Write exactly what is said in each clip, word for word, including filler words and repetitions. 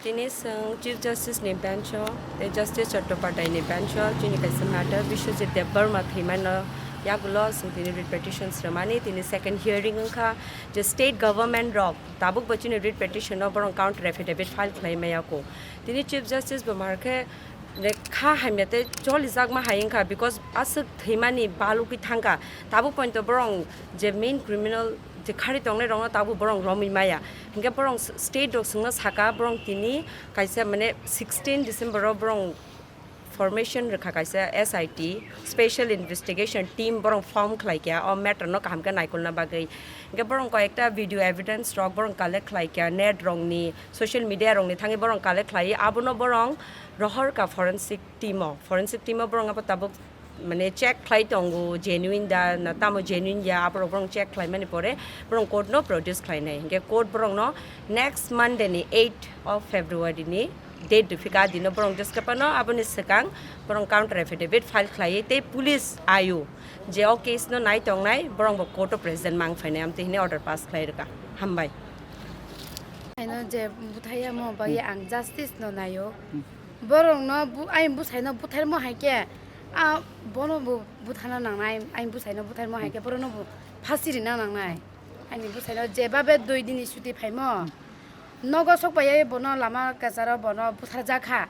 Tini chwng Chief Justice ni bench o tei Justice Chattopadhyay ni bench o chini kaisa matter Biswajit Debbarma thwimano yagulo chwng tini writ petitions rwmani tini second hearing wngkha je state government rok tabuk bo chini writ petition no borok counter affidavit file khlai maya kho. Tini Chief Justice bo mar khe ne kha hamya tei cholijakma hai wngkha because aswk thwimani balugwi thangkha tabuk pointo borok je main criminal je khari tongnai rokno tabuk borok romwi maya. Hinkhe borok s-, state rok swngno saka borok tini kaisa mane sixteen December o borok formation rwkha kaisa S I T special investigation team borok form khlai kha o matter no kaham khe naikolna bagwi. Hinkhe borok koi ekta video evidence rok borok collect khlai kha net rokni social media rokni thangwi borok collect khlai abono borok rohor ka forensic team o forensic team o borok abo tabuk mane check khlai tongo genuine da na tamo genuine ya aborok borok check khlai mani pore borok court no produce khlai nai hinkhe court borok no next Monday ni eight of February ni date rwphika dino borok jeskapano aboni swkang borok counter affidavit file khlai tei police ayu je o case no nai tong nai borok bo court o present mang phai nai amtwi hini order pass khlai rwkha. Hambai. Aino je buthai ya mo bagwi ang justice no naio. Borok no bu-, aini bwsai no butharmo hai khe, a bono bo buthana nangnai, aini bwsai no butharmo hai khe borok no bo phasi rina nangnai. Aini bwsai no jeba be dui dini chuti phaimo. Nogo sok pai bono lama kacharo bono butharjak kha.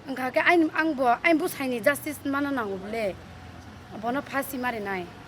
Wngkha khe aini, ang bo aini bwsai ni justice mana nango bole. Bono phasi ma rinai.